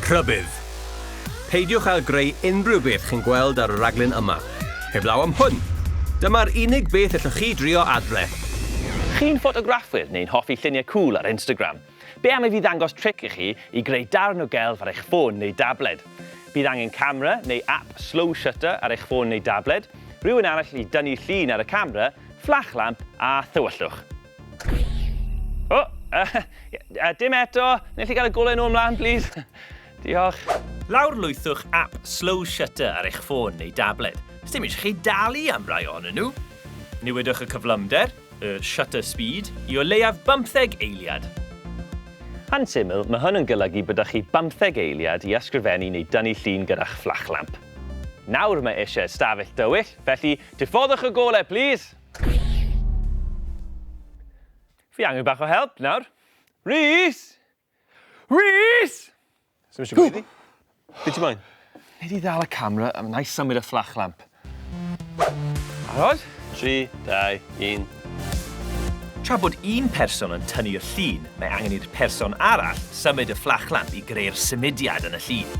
Rhybudd! Peidiwch â greu unrhyw beth chi'n gweld ar y rhaglen yma. Heblaw am hwn! Dyma'r unig beth ellwch chi drio adre. Chi'n ffotograffwyr neu'n hoffi lluniau cŵl ar Instagram? Be am i fi ddangos tric i chi i greu darn o gelf ar eich ffôn neu dabled? Bydd angen camera neu app slow shutter ar eich ffôn neu dabled, rhywun arall i dynnu llun ar y camera, fflach lamp a thywyllwch. O, dim eto. Neu chi gael y golau nôl mlaen, please? Diolch. Lawrlwythwch app Slow Shutter ar eich ffôn neu dabled. Sdim eisiau chi dalu am rai ohonyn nhw. Newidwch y cyflymder, y shutter speed, i o leiaf bymtheg eiliad. Yn syml, mae hwn yn golygu bod 'da chi bymtheg eiliad i ysgrifennu neu dynnu llun gyda'ch fflachlamp. Nawr mae eisiau ystafell dywyll, felly diffoddwch y golau, plîs! Fi angen bach o help nawr. Rhys! Rhys! Sdim eisiau gweiddi? Be ti moyn? Nei di ddal y camera a wna i symud y fflach lamp. Barod? 3, 2, 1. Tra bod un person yn tynnu'r llun, mae angen i'r person arall symud y fflach lamp i greu'r symudiad yn y llun.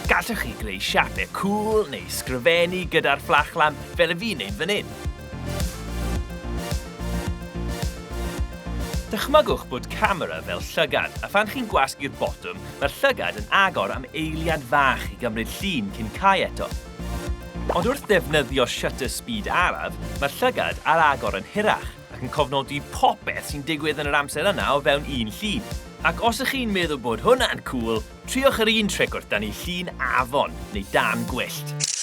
Gallwch chi greu siapau cŵl neu sgrifennu gyda'r fflach lamp fel y fi'n neud fan hyn. Dychmygwch bod camera fel llygad, a phan chi'n gwasgu'r botwm, mae'r llygad yn agor am eiliad fach i gymryd llun cyn cau eto. Ond wrth ddefnyddio shutter speed araf, mae'r llygad ar agor yn hirach. ac yn cofnodi popeth sy'n digwydd yn yr amser yna o fewn un llun. Ac os ych chi'n meddwl bod hwnna'n cŵl, triwch yr un tric wrth dynnu llun afon neu dân gwyllt.